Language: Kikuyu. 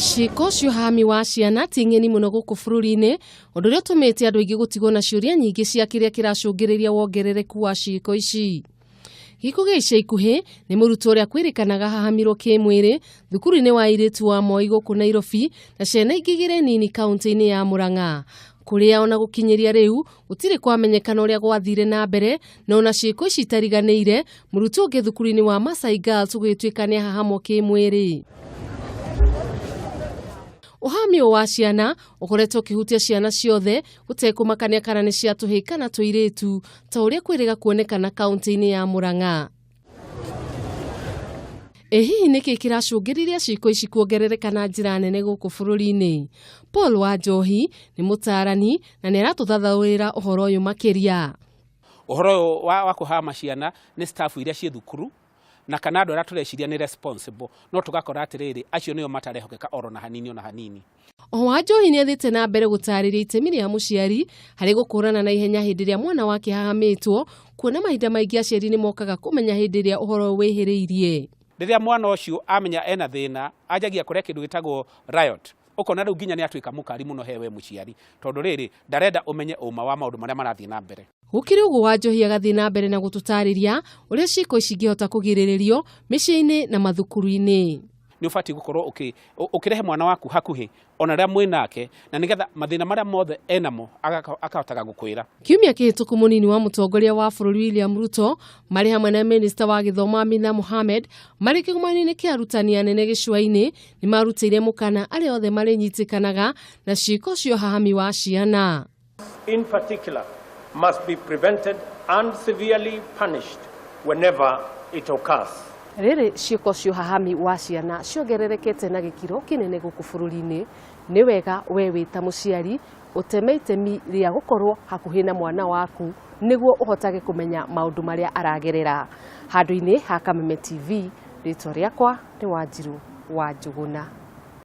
Ciĩko cia ũhahami wa ciana ti ng'eni mũno gũkũ bũrũri-inĩ, ũndũ ũrĩa ũtũmĩte andũ aingĩ gũtigwo na ciũria nyingĩ cia kĩrĩa kĩracũngĩrĩria wongerereku wa ciĩko ici. Gĩko gĩa ica ikuhĩ nĩ mũrutwo ũrĩa kwĩrĩkanaga ahahamirwo kĩmwĩrĩ thukuru-inĩ wa airĩtu wa Moi gũkũ Nairobi na ciana ingĩ igĩrĩ nini kaunti-inĩ ya Murang'a, kũrĩa ona gũkinyĩria rĩu gũtirĩ kwamenyekana ũrĩa gwathire na mbere, na ona ciĩko ici itariganĩire mũrutwo ũngĩ thukuru-inĩ wa Masai Girls ũgĩtuĩka nĩ ahahamwo kĩmwĩrĩ. Ũhami ũyũ wa ciana ũkoretwo ũkĩhutia ciana ciothe gũtekũmakania kana nĩ cia tũhĩĩ kana tũirĩtu, ta ũrĩa kwĩrĩga kuonekana kaunti-inĩ ya Murang'a. Ĩ hihi nĩkĩ kĩracũngĩrĩria ciĩko ici kuongerereka na njĩra nene gũkũ bũrũri-inĩ? Paul Wanjohi nĩ mũtaarani na nĩ aratũthathaũrĩra ũhoro ũyũ makĩria. Ũhoro ũyũ wa kũhama ciana nĩ staff iria ciĩ thukuru na kana andũ arĩa tũreciria nĩ responsible, no tũgakora atĩrĩrĩ, acio nĩo matarehokeka oro na hanini ona hanini. Oho Wanjohi nĩ athiĩte na mbere gũtarĩria itemi rĩa mũciari harĩ gũkũrana na ihenya hĩndĩ ĩrĩa mwana wake ahahamĩtwo, kuona mahinda maingĩ aciari nĩ mokaga kũmenya hĩndĩ ĩrĩa ũhoro ũyũ wĩhĩrĩirie. Rĩrĩa mwana ũcio amenya ena thĩna, anjagia kũrĩa kĩndũ gĩtagwo riot. Ũkona rĩu nginya nĩ atuĩka mũkari mũno he we mũciari, tondũ rĩrĩ, ndarenda ũmenye ũma wa maũndũ marĩa marathiĩ na mbere. Gũkĩrĩ ũguo, Wanjohi agathiĩ na mbere na gũtũtarĩria ũrĩa ciĩko ici ingĩhota kũgirĩrĩrio mĩciĩ-inĩ na mathukuru-inĩ. Nĩ ũbatiĩ gũkorwo ũkĩrehe mwana waku hakuhĩ ona rĩrĩa mwĩ nake, na nĩgetha mathĩna marĩa mothe enamo akahotaga gũkwĩra. Kiumia kĩhĩtũku mũnini wa mũtongoria wa bũrũri William Ruto marĩ hamwe na minista wa gĩthomo Amina Mohamed marĩ kĩgomano-inĩ kĩa arutani anene gĩcũa-inĩ nĩ marutĩire mũkana arĩa othe marĩnyitĩkanaga na ciĩko cia ũhahami wa ciana. In particular, must be prevented and severely punished whenever it occurs. Rĩrĩ ciĩko cia ũhahami wa ciana ciongererekete na gĩkĩro kĩnene gũkũ bũrũri-inĩ, nĩ wega we wĩ ta mũciari ũteme itemi rĩa gũkorwo hakuhĩ na mwana waku nĩguo ũhotage kũmenya maũndũ marĩa aragerera. Handũ-inĩ ha Kameme TV, rĩtwa rĩakwa nĩ Wanjiru wa Njũgũna.